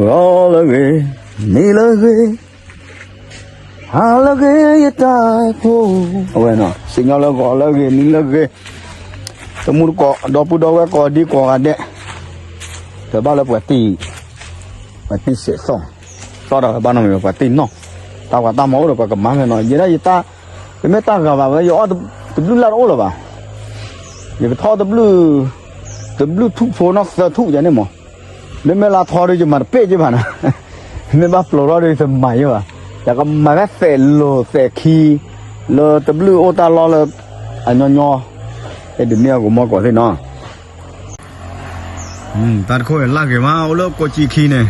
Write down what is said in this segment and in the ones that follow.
ဂီၤလၢအဂ့ၤ, နံၤလၢအဂ့ၤ, ဟါလၢအဂ့ၤ ယတၢ်အိၣ်ဖှိၣ်, အဝဲနီၤ စံၣ်ညီၣ်လၢဂီၤလၢအဂ့ၤ နံၤလၢအဂ့ၤ, တမူတကိး ဒီပုၢ်ဒီဝဲၢ်ကိးဒံကိးဂၤဒဲး, တဘၣ်လၢပှၤတံၢ်, ပှၤတံၢ်စဲးသီၣ်, သီၣ်ဒီးတဘၣ်နီတမံၤဘၣ် ပှၤတံၢ်နီၣ်, တၢ်ပှၤတၢ်မၤအိၣ်ဒီးပှၤကမၤဖဲနီၤ, ယဲဒၣ်ယတၢ်, တမ့ၢ်တၢ်ဂၤဘၣ်ဝဲ ယအီၣ်တဘျုးလၢ်တအိၣ်လၢၤဘၣ်, ယကထီၣ်တဘျုး, တဘျုးထူၣ်ဖိနီၣ်သၢထူၣ်ယၤန့ၣ်မး, မ့မ့ၢ်လါထီဒီး ယမၤတပ့ၢ်က့ဘၣ်နီၤ, မ့ၢ်ဘၣ်ပျိးထီၣ်ဒီး ယတမၤယဲဘၣ်, ယကမၤဖဲသဲးလိၤသဲးခံ, လၢတဘျုးအိၣ်တၢ်လီၢ်လၢ အညီညီ, အဲဒ်မ့ၢ်အဂီၢ်မီၢ်ကီၢ်သ့ၣ်နီၤ တၢ်တခိၣ်အံၤလၢ်ဂ့ၤမး အိၣ်လၢကိးကံခံန့ၣ်,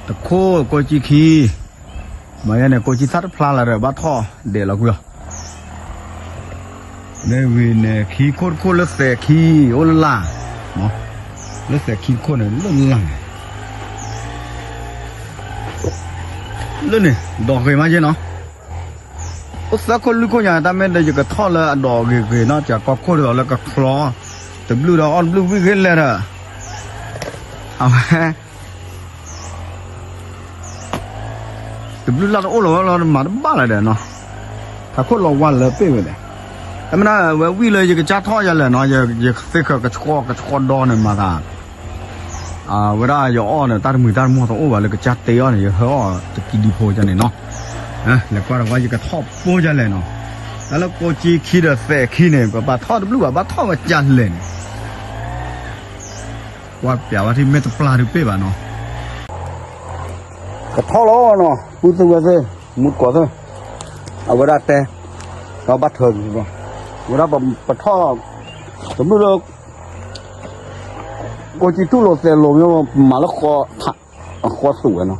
တခိၣ်ကိးကံခံ, မၤယဲန့ၣ် ကိးကံသၣ်တဖျါလၢၤဒီး ဘၣ်ထီၣ်ဒဲးလီၤကွံာ်လီၤ, လၢဝံၤန့ၣ် ခံခိၣ်တခိၣ်လၢသဲးခံ, အိၣ်လၢ်လၢ်, လၢသဲးခံတခိၣ်န့ၣ် လၢ်လၢ်န့ၣ်, လၢန့ၣ် ဒီးဂ့ၤမးယဲနီၤ အိၣ်သၢခိၣ်လွံၢ်ခိၣ်ညါ တၢ်မ့ၢ်ဒီးယကထီၣ်လၢအဒီးဂ့ၤဂ့ၤနီၤ ကကီခိၣ်ဒီးလၢကချီ, တဘျုးဒီးအီၣ်တဘျုးဝံၣ်ဂ့ၤလဲၣ်ဒီး, အဝဲ, တဘျုးလၢ်တအိၣ်လီၤဝဲလီၤ မၤတဘၣ်လၢၤဒီးနီၤ, ထးခိၣ်လီၤဝါလၢပ့ၢ်ဝဲလဲၣ်, တမ့ၢ်ဝဲဝံၣ်လၢယကစၢ်ထီၣ်ယၤလဲၣ်နီၤ ယသ့ၣ်ဃၢၤကဆှီကဆှီဒီန့ၣ်မၤသး အဝဲဒၣ်ယအီၣ်န့ၣ် တၢ်တမုာ်တၢ်တမီၢ်တအိၣ်ဘၣ်လၢကစၢ်တ့အီၣ်န့ၣ် ယဟၢအီၣ်တကံဒံဖိကန့ၣ်နီၤ, လဲၤကွၢ်တဝါယကထီၣ်ပိၢ်ယၤလဲၣ်နီၤ, တၢ်လၢကိးကံခံဒီးသဲးခံန့ၣ် ပဘၣ်ထီၣ်တဘျုးဘၣ် ဘၣ်ထီၣ်ဝဲကလဲၣ်န့ၣ်, ကွၢ်ပျးဝဲထံမ့ၢ်တပျၢ်ဒုးပ့ၢ်ဘၣ်နီၤ ကထီၣ်လီၤနီၤ ပုၢ်သ့ၣ်ဝဲၢ်သ့ၣ် မူတကိးသ့ၣ်, အဝဲဒၣ်တဲ, ဒီးဘၣ်ထၢက့ၤ, အဝဲဒၣ်ပထီၣ်, တဘျုးလၢ, ကိးကံထူၣ်လိာ်သဲးလိာ်မ့ၢ် မၤလၢဃီ, အဃီသူၣ်ဝဲနီၤ,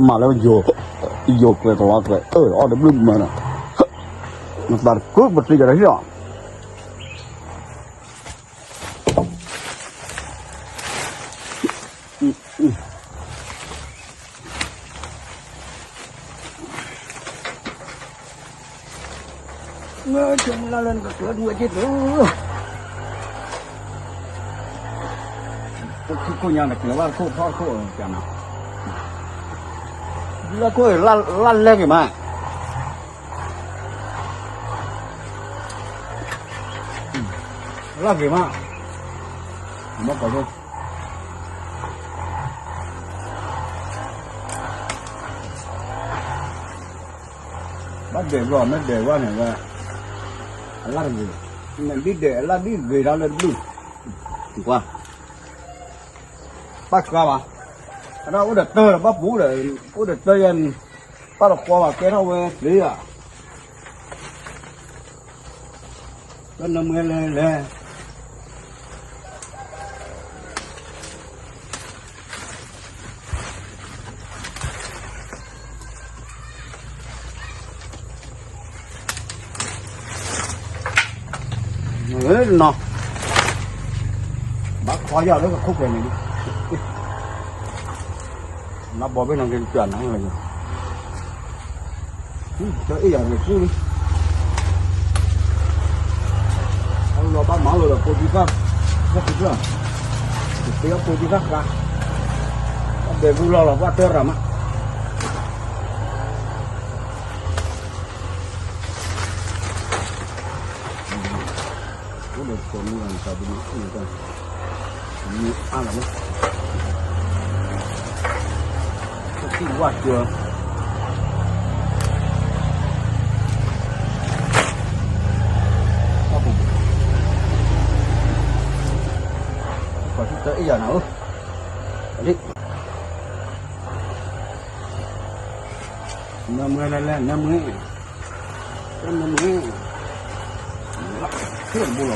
မၤလၢ, ယိၤကျဲတဝါကျဲ အၢၣ်အီၣ်တဘျုးမၢနီၤ, နသးတကုပတံၢ်ကဒီးဟံၣ်လီၤ မ့ၢ်ဆိကမိၣ်လၢနကကျၢၤဒုးဝဲက့ၤသု, ခိၣ်ခိၣ်ညါနကျၢၤဘၣ်ခိၣ်ဖီခိၣ်, လၢခိၣ်လၢ်လဲက့ၤမး လၢဂ့ၤမး, မ့ၢ်ကီးဒိၣ်, ဘၣ်ဒဲးဘျီ မ့ၢ်ဒဲးဝဲန့ၣ်ဝဲ, အလၢ်တဂ့ၤ, နဒ်ဒဲးအလၢ်ဒ်ဂ့ၤထီၣ်လၢတဘျုး, ကွၢ်, ဘၣ်ဆှါဘၣ်, အဒၣ်အိၣ်ဒီးတၢ်ဒီးဘၣ်ပူၤဒီး, အိၣ်ဒီးတၢ်ယဲၢ်, ဘၣ်တဃီဘၣ်ကဲထီၣ်ဝဲသ့ဧါ လၢနမ့ၢ်လဲၤလဲၤ, နီၤ, ဘၣ်ခီယၤလၢကခိၣ်ပှဲၤန့ၣ်, နဘီဘ့ၣ်နီၤက့ၤတပျၢ်နၤလီၤ, တအ့ၣ်ယၤန့ၣ်ကူၣ်လံ, အလီၤဘၣ်မၤလီၤဒီး ကိးကံသၣ်, တသ့အီၣ်ကိးကံသၣ်ဃါ, ဘဲဘူလီၤလီၤ ဘၣ်တၢ်ရၤမး အိၣ်ဒီးကိးမုၢ်ဂၤန့ၣ် တၢ်ဒ်န့ၣ်အံၤန့ၣ်, မုၢ်အါလီၤမး, ထံၣ်ဝၣ်စၢၤ, ပှၤထံၣ်တၢ်အ့ၣ်ယၤနၤဧၢ, နမ့ၢ်လဲၤလဲၤ နမ့ၢ်, နမ့ၢ်, လၢထံၣ်တဘိလီၤဝဲ ထီၣ်လီၤ,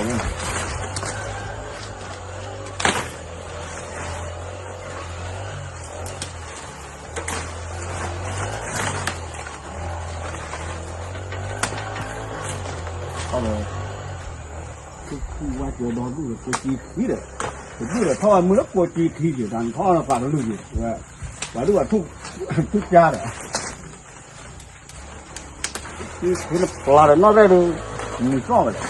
ထူၣ်ထူၣ်ဝါစၢၤဒီဒူၣ်ဒီးကိးကံခံဒီး, တဒူၣ်ဒီးထီၣ်ဝဲမုၢ်လၢကိးကံခံဒီး တၢ်ထီၣ်လီၤသးတလုၢ်က့ၤ, ပှၤဒူၣ်ဘၣ်ထူၣ်, ထူၣ်ကါဒီး, ဖဲနပျၢ်ဒီးနီၢ်ရဲၣ်ဒီး, မုၢ်ကီၢ်ဝဲဒီး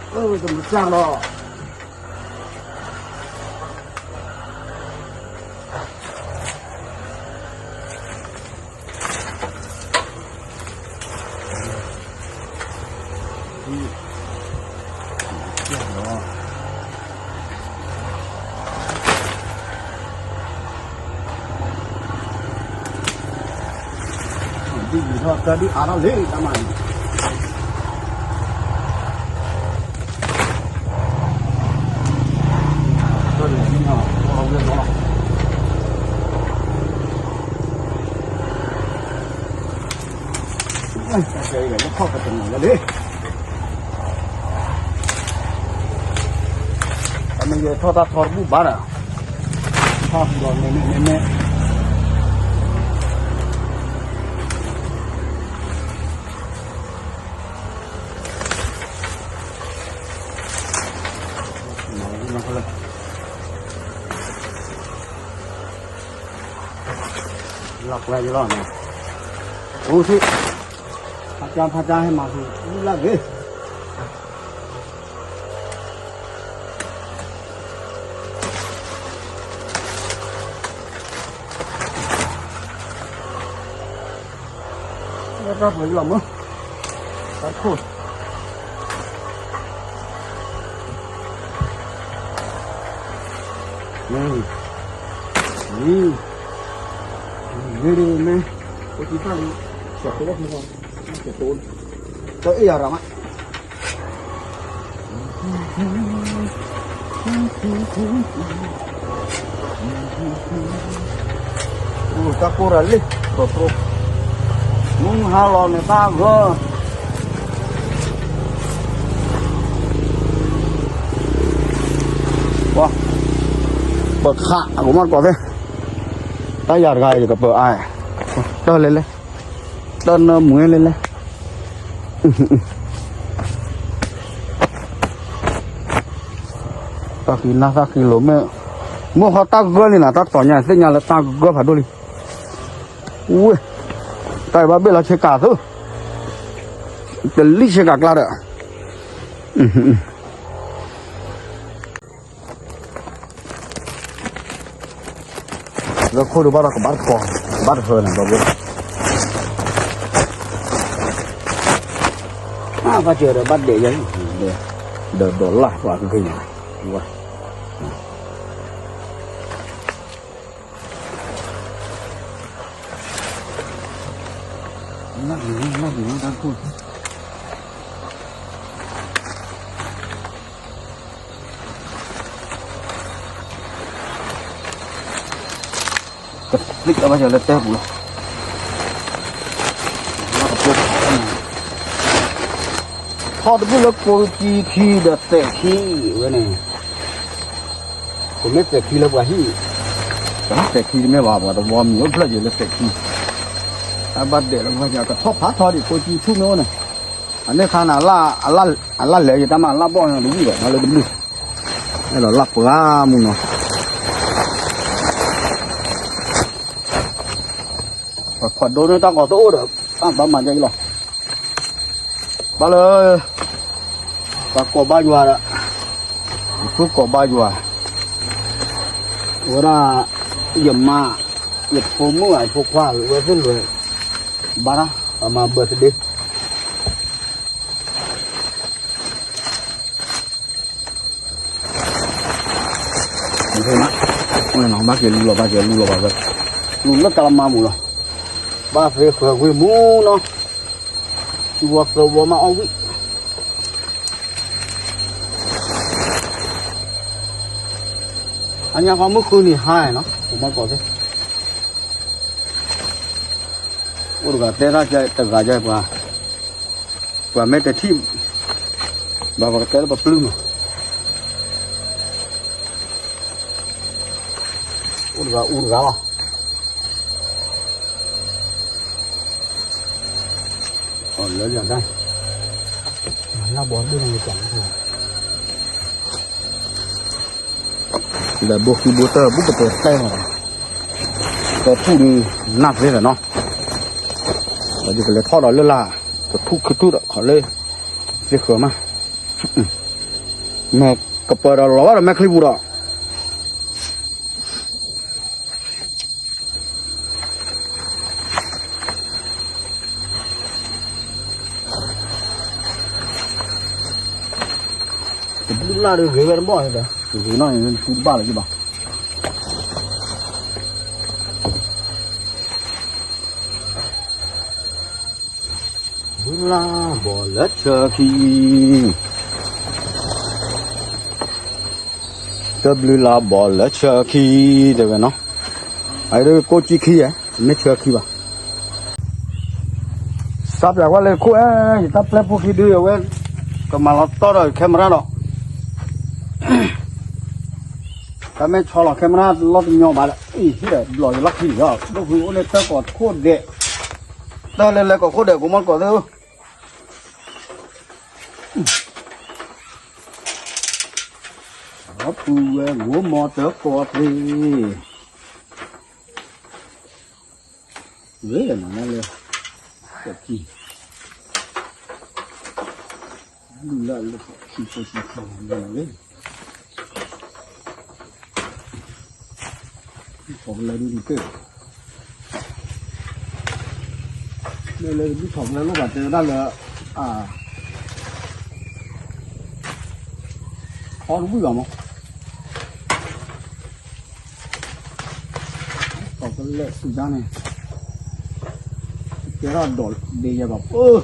အၢ တမုၢ်ကၢ်လီၤ, ဒ်ယူၤထီၣ်တၢ်ဒ်အါထီၣ်လံ တၢ်မၤန့ၣ် တၢ်ကဲအံၤဒီး လၢခီၣ်ကတနၤလၢလံ တမ့ၢ်ယထီၣ်တၢ်ထီတဘူၣ်ဘၣ်ဒီး ထီၣ်ဒီးမ့မ့ၢ်မ့မ့ၢ် လီၤပှဲၤယလီၤန့ၣ် အိၣ်သ့ၣ် ဖးကၠါဖးကၠါဟဲမၤဟူးလၢဂ့ၤ တၢ်ပှဲၤလီၤမၢ် တၢ်ခိၣ် နံၤ နံၤ ဂ့ၤဒ်မ့ၢ် အိၣ်တံၢ်တၢ်လံ ဆဲးတိၢ်ဘၣ်ဖဲ ဆဲးတိၢ် တၢ်အ့ၣ်ယၤရၤမး တၢ်ကိၢ်ရၤလံ တၢ်တြိ မုၢ်ဟါလီၤန့ၣ်တၢ်ဂၢၢ် ပခးအကမၣ်တကိးသ့ၣ် တၢ်ယၤတဂၤအံၤကပၢၤအါ တၢ်လဲၤလဲၤ တၢ်နၢမွဲလဲၤလဲၤ တၢ်ဃံနၢ်တၢ်ဃံလိၤမ့ၢ် မုၢ်ဟါတၢ်ဂၢၢ်လံနၤ တၢ်တီၤညါသ့ၣ်ညါလၢတၢ်ဂၢၢ်ဖးဒိၣ်လံ ဝ့ၢ် တၢ်အံၤဘၣ်ဘ့ၣ်လီၤဆ့ကၤသု တလံၣ်ဆ့ကၤကျါဒီး လၢခိၣ်ဒုးဘၣ်ဒီးကဘၣ်တကီၤ ကဘၣ်တဖၢန့ၣ် ဒီပုၢ်ဝဲၢ် ဘၣ်စၢၤဒီးဘၣ်ဒဲးယၤ ဒီးဒီးလၢ်ပှၤကဂ့ၤညါ ဝဲ လၢ်ဒံးလၢ်ဒံးတၢ်ခိၣ် ကသံၣ်အဘၣ်ယၤလၢတဲပူၤလီၤ ထီၣ်တဘူၣ်လၢကိးကံခံဒီးသဲးခံဝဲန့ၣ် ပမ့ၢ်သဲးခံလၢပှၤဟံၣ် သဲးခံတမ့ၢ်ဘၣ် ပှၤတဝီမံၤအိၣ်ဖျၢၣ်ယံၤလၢသဲးခံ အဘၣ်ဒဲးလၢပှၤယၤကထီၣ်ဖးထီဒံးကိးကံဆူၣ်မ့ၢ်အိၣ်န့ၣ် အန့ၣ်ခါန့ၣ် အလၢ်လဲၤယတၢ်မၤလၢ်ဘီၣ်န့ၣ်တဝံၣ်ဒီး လၢတဘျုး အဲၣ်ဒိးလၢ်ပှၤမုၢ်နီၤ ပှၤခွးဒိၣ်န့ၣ်တၢ်ကီၤတအိၣ်ဒီး ဘၣ်မၤဒ်အံၤလီၤ ဘၣ်လၢ ပှၤကိးဘါယွၤဒီး ယဖိကိးဘါယွၤ ဝဲဒၣ် ယမါ ယဖိမုၣ် ယဖိခွါ ဝဲသ့ၣ်လွဲၢ် ဘၣ်ဒၣ် ပမၤ birthday ဘၣ်က့ၤလူလီၤ ဘၣ်က့ၤလူလီၤဘၣ်ဝဲ လူလၢတၢ်လၢမါမူၤလီၤ ဘၣ်သ့ဃၢၤဝံၤမူၤနီၤ စုဝီသၢဝီမးအီၣ်ဝံၣ် အညါဃီမုၢ်ဃုနံၤဟါနီၤ ပမၤကီၢ်သ့ၣ် အိၣ်တဂၤတဲတၢ်ကဲတဂၤယဲပှၤ ပှၤမ့ၢ်တထံၣ် ဘၣ်ပကတဲလၢပပျုၢ်မး အိၣ်တဂၤအူတဂၤလီၤ လၢလၢ်ဒၣ် လၢဘိခံဘိတၢၢ် ဘူးကတဲတဲမး တဲထူၣ်ဒုး နၢ်သ့လီၤနီၤ ဒီးယကလဲၤထီၣ်ဒီးလၢ်လၢ် ကထူၣ်ခံထူၣ်ဒီးခီလၢ သ့ဃၢၤမး မဲာ်ကပၢၤဒီးလီၤဘၣ်ဒီးမဲာ်ချံပူၤဒီး တဘျုးလၢ်ဒီးဂ့ၤဝဲတဘီၣ်ဒီး ဂ့ၤနီၢ်န့ၣ် တဘၣ်လၢၤဘၣ် တ လါဘီၣ်လၢဆၢခံ, တဘျုးလါဘီၣ်လၢဆၢခံ တဲဝဲနီၤ, အဒိကိးကံခံဧါ, မ့ၢ်ဆၢခံဘၣ်. စးပၠးကွၢ်လၢခိၣ်အဲ, ယတၢ်ပျဲၢ်ဖိခံဒုအဝဲ ကမၤလီၤတီၢ်ဒီး camera ဒီး တၢ်မ့ၢ်ဆီလီၤ camera လီၤတညီဘၣ်ဒီး အံၤဟံၣ်ဒီးဘျီၣ်ယလီၢ်ခံလီၤ, ဒိၣ်ဖုအိၣ်န့ၣ်တၢ်ကိးခိၣ်ဒဲး, တၢ်လဲၤလဲၤကိးခိၣ်ဒဲး ကိးမီၢ်တကိးသ့ၣ်ဧၢ, အပူၤဝဲဂိၢ်မီၢ်တကိးသ့ၣ် ဝဲနၤလၢ ကီၢ်ကံ လူလၢလၢခံဖိခံခါလၢဝဲ ထီၣ်ကလၢဒုးတ့ၢ်, လၢလၢဒုးထီၣ်ကလၢလိၣ်ဘၣ်တဲဝဲဒၣ်လၢ အါ ထီတဝံၣ်ဘၣ်မး ကီၢ်ကလဲၣ်စူၤဒၣ်န့ၣ် ကဲထီၣ်ဒိးဒ့ယဲဘၣ်, အၢ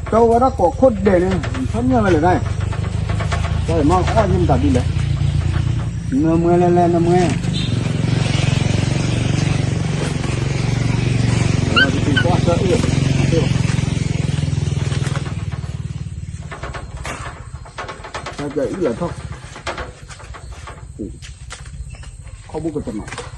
ကဝဲဒၣ်ကိးခိၣ်ဒဲးန့ၣ် ထီၣ်ညၣ်ဝဲလဲၣ်ဒၣ်, တၢ်အံၤမ့ၢ်အီၣ်ယမတၤဒ်လဲၣ်, နမွဲလဲၣ်လဲၣ်နမွဲ, တၢ်အံၤလီၤထီၣ် ခီဘိကတနီၤ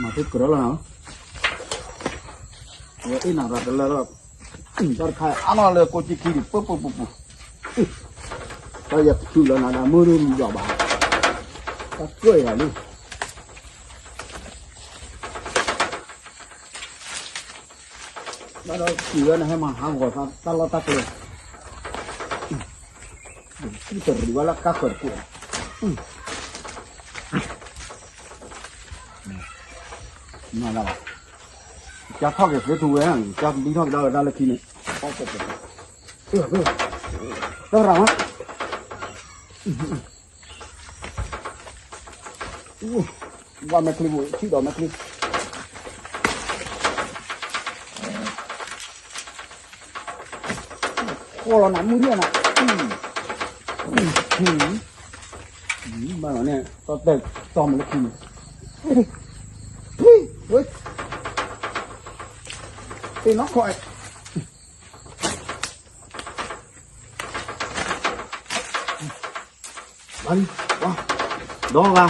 မၤသ့ကရၢလီၤနၤ, ဝဲအ့ၣ်နၤရၤတလၢလီၤ, တၢ်တခါအါနီၢ်လၢကိးကံခံဒံး ပူၤပူၤပူၤပူၤ, တၢ်ယၤထုးလီၤနၤဒီးမုၢ်ဒိၣ်မံယွၤဘၣ်, တၢ်ကွဲၢ်ယၤလံ ဘၣ်ဒီးစံးဝဲနဟဲမၤဟးဂီၤတၢ်လီၢ်တၢ်ကျဲ, တရံးဝဲလၢကါဃၢၤတကူၣ်, မၤလၢ, ကၢ်ထီၣ်က့ၤသ့ထူဝဲ, ကၢ်ဘံထီၣ်ကဒါဝဲဒၣ်လၢခံန့ၣ်, တရံးဝဲ ဘၣ်မဲာ်ချံပူၤ ထံၣ်ဒီးမဲာ်ချံ ဃီလီၤနၤမုၢ်ရံၣ်နၤ, ဘၣ်လီၤန့ၣ် တီၢ်တဲာ်တီၢ်မးလၢခံန့ၣ်, ဝဲ, သ့ၣ်နီၣ်ခီအဲ လီၤလံ, ဒီဂၤ,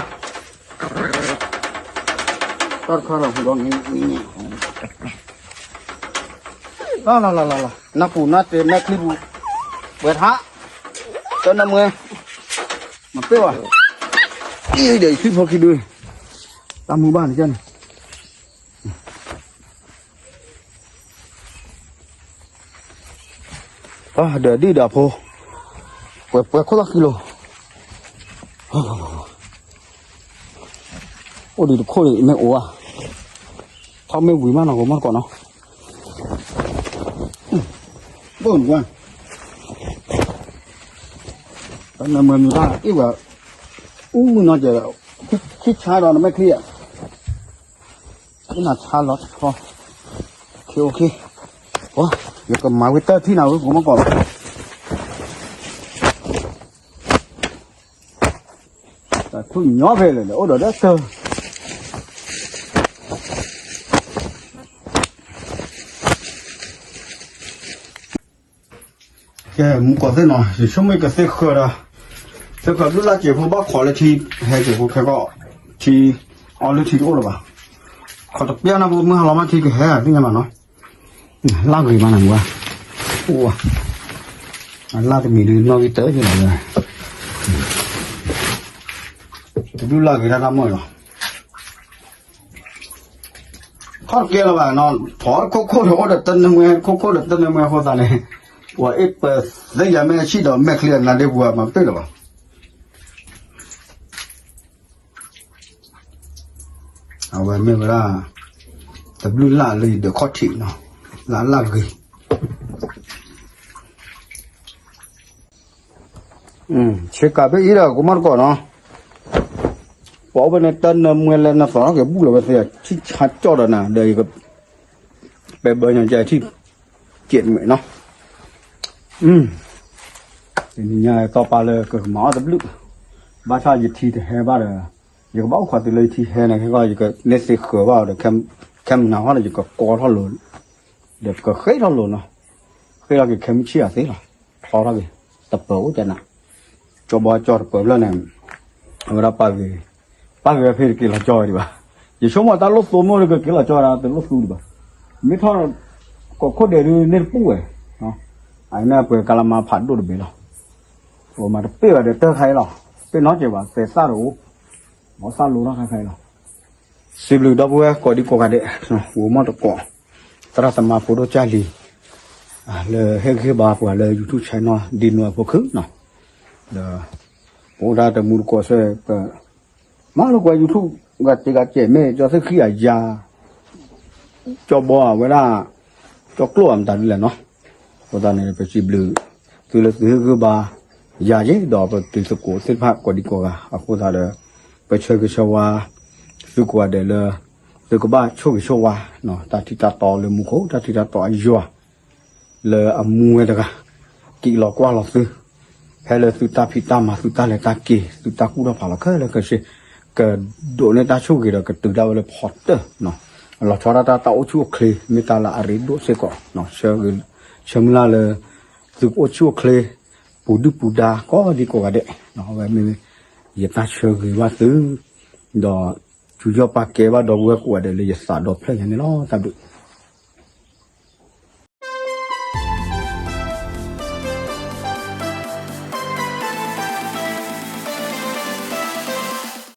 တၢ်တခါဒီးဟူးဒီးန့ၣ်, လီၤလီၤလီၤလီၤလီၤ, နၢ်ပူၤနၢ်တဲမဲာ်ချံပူၤ, ဝဲထါ, တနၢၤမွဲ, မပ့ၢ်ဘၣ်, အံၤဒီးယသွံၣ်ဖိခံဒု, တၢ်မုာ်ဘၣ်န့ၣ်ကဲန့ၣ် ဒီးဒုၣ်ဒီးဖိ, ပှဲၤပှဲၤခိၣ်သၣ်ဃံလိၤ, အိၣ်ဒံးတခိၣ်န့ၣ် မ့ၢ်အိၣ်ဧါ, ထီၣ်မ့ၢ်ဝံၤမးနီၤ ကိးမီၢ်တကိးနီၤ, ဘိၣ်နကွၢ်, တနၢၤမွဲမံၤဘၣ် အ့ၣ်ဝဲ, အူမုၢ်နီၤကဲး, ခံဆါဒီးနမဲာ်ချံဧါ နဆါလီၤတခီ, အိၣ်ခ့, အိၣ်ခ့, ယကမၤဝံၤတၢ်ထံၣ်နၤဝဲ ကိးမီၢ်ကိးလီၤ, တၢ်ထူၣ်ညီဖဲလဲၣ် အိၣ်ဒီးတၢ်တၢၢ် ကဲ မူကီၢ်သ့ၣ်နီၤ ယဆိကမိၣ်ကသ့ၣ်ဃၢၤဒီး သ့ၣ်ဃၢၤဘျုးလၢ်စဲးဖိဘၣ်ခိးလၢထံ ဟဲစဲးဖိခဲကီၢ် ထံ အီလုၢ်ထံတအိၣ်လၢၤဘၣ် ခီတပျၢ်နၢ်ဖိမုၢ်ဟါလီၤမးထံကဟဲသ့ၣ်ညါမးနီၤ လၢ်ဂ့ၤမးနမူဝဲ အိၣ်ဝဲ အလၢ်တမံၤဒုးနီၣ်ဂံၢ်တၢ်ယဲလီၤ တဘျုးလၢ်ဂ့ၤတၢ်တၢ်မီၢ်လီၤ ထီၣ်တကဲလၢၤဘၣ်နီၤ ထီၣ်တခိၣ်ခိၣ်ဒီးအိၣ်ဒီးတနၢၤမွဲ ခိၣ်ခိၣ်ဒီးတနၢၤမွဲအဃိသတးန့ၣ် ပှၤအ့ၣ်ပသ့ယၤမ့ၢ်ဆံၣ်ဒီးမဲာ်ချံအနါဒ့ပူၤမၤပ့ၢ်လၢၤဘၣ် အဝဲမ့ၢ်ဝဲဒၣ် တဘျုးလၢ်လၢယဒၢးခီၣ်ထံးနီၤ လၢ်လၢ်ဂ့ၤ တ ဆ့ကၤဖဲအံၤဒီး ကမီၣ်တကိးနီၤ, ပှၤအိၣ်ဖဲန့ၣ် တၢ်နၢမွဲလဲနသီၣ်ထီၣ်က့ၤဘူၣ်လီၤဝဲသ့ၣ် ထံၣ်ဆါကၠီၣ်ဒီးနၤ ဒီးယက ပဲဘၢညါကဲထံၣ် ကဲးတမဲာ်နီၤ, တနံၤညါသီပာ်လၢကမၤအီၣ်တဘျုး, ဘၣ်ဆၣ်ယထံတဟဲဘၣ်ဒီး ယကဘၣ်အိၣ်ခိးတုၤလၢယထံဟဲန့ၣ် ခဲကီၢ်ယကန့ၢ်သ့ဃၢၤဘၣ်ဒီး ခဲမုၢ်နၤဟီဒီး ယကကီထီၣ်လိၤ ဒီးကဃ့ထီၣ်လိၤနီၤ, ဃ့ထီၣ်က့ၤခဲမုၢ်ဆ့ၣ်အသ့လီၤ, ထီထီၣ်က့ၤ တပၢၤအိၣ်ကနၤ, ကၠီဘီကၠီတပၢၤဖျၢၣ်န့ၣ်, အဝဲဒၣ်ပာ်ဂ့ၤ, ပာ်ဂ့ၤဝဲဖဲတက့ၤလီၤကၠီဝဲဒံးဘၣ်, ယဆိကမိၣ်တၢ်လိၣ်သိမိၢ်လၢကက့ၤလီၤကၠီဝဲဒၣ်တလိၣ်သူဒံးဘၣ်, မ့ၢ်ထီၣ် ကိးခိၣ်ဒဲးဒုးန့ၢ်တပူၤဝဲ, အန့ၣ်ပှဲၤကလးမၤဖးဒိၣ်တဘ့ၣ်လီၤ, ပမၤတပ့ၢ်ဘၣ်ဒီးတၢ်ခါအံၤလီၤ, ပ့ၢ်နီတစဲးဘၣ် သဲးသၣ်တအိၣ်, ဘီသၣ်လိထီၣ်ခါခါအံၤလီၤ, စံးဘျုးဒီပုၢ်ဝဲၢ်ကိးဒံကိးဂၤဒဲး, ဝိမီၢ်တကိး, သရၣ်သမါဖိဒိၣ်ကၢ်လံၤ, လၢဟ့ၣ်ဂံၢ်ဘါပှၤလၢ YouTube channel ဒ်နိအဖိခုနီၤ, ဒီး ပအိၣ်ဒၣ်တမူတကိးစဲး ပ မၤလၢကွၢ် YouTube ဂၤစဲးဂၤစဲး မ့ၢ်ကၠီသ့ၣ်ဃံအယၤ ကၠီဘီအဝဲဒၣ် ကၠီကျိၣ်အမတၤဒ်လဲၣ်နီၤ, အဃိသတးန့ၣ် ပစံးဘျုး သုလၢသုဟ့ၣ်ဂံၢ်ဘါ ယၤယဲဒီးပတံၤသကိးသ့ၣ်တဖၣ်ကိးဒံကိးဂၤ အဃိသတးဒီး ပဆၢဂ့ၤဆၢဝါ သုကိးဂၤဒဲးလၢ သုကဘၣ်ဆိၣ်ဂ့ၤဆိၣ်ဝါ တၢ်ထံၣ်တၢ်တီလၢမူခိၣ် တၢ်ထံၣ်တၢ်တီအယွၤ လၢအမူဝဲတဂၤ က့ၤလီၤကွၢ်လီၤသု ဖဲလၢသုတၢ်ဖံးတၢ်မၤ သုတၢ်လဲၤတၢ်က့ၤ သုတၢ်ကူၣ်ထီၣ်ဖးလီၤခဲလၢာ်ခဲဆ့ ကဒိးန့ၢ်တၢ်ဆိၣ်ဂ့ၤဒီးကတုၤဒၣ်ဝဲလၢဖီတၢၢ် လီၤဆီဒၣ်တၢ်တၢ်အိၣ်ဆူၣ်အိၣ်ချ့ မ့ၢ်တၢ်လၢအရ့ဒိၣ်စ့ၢ်ကီး ဆၢမုၢ်လၢ်လၢ သုကအိၣ်ဆူၣ်အိၣ်ချ့ ပူၤဒုၣ်ပူၤဒါကိးဒံကိးဂၤဒဲး အဝဲမ့ၢ် ယတၢ်ဆၢဂ့ၤဘၣ်သု ဒီး စူၤယီၢ်ပာ်ကဲဘၣ်ဒီပုၢ်ဝဲၢ်ကိးဂၤဒဲးလၢယသးဒီဖျၢၣ်ညါန့ၣ်လီၤ တၢ်ဘျုး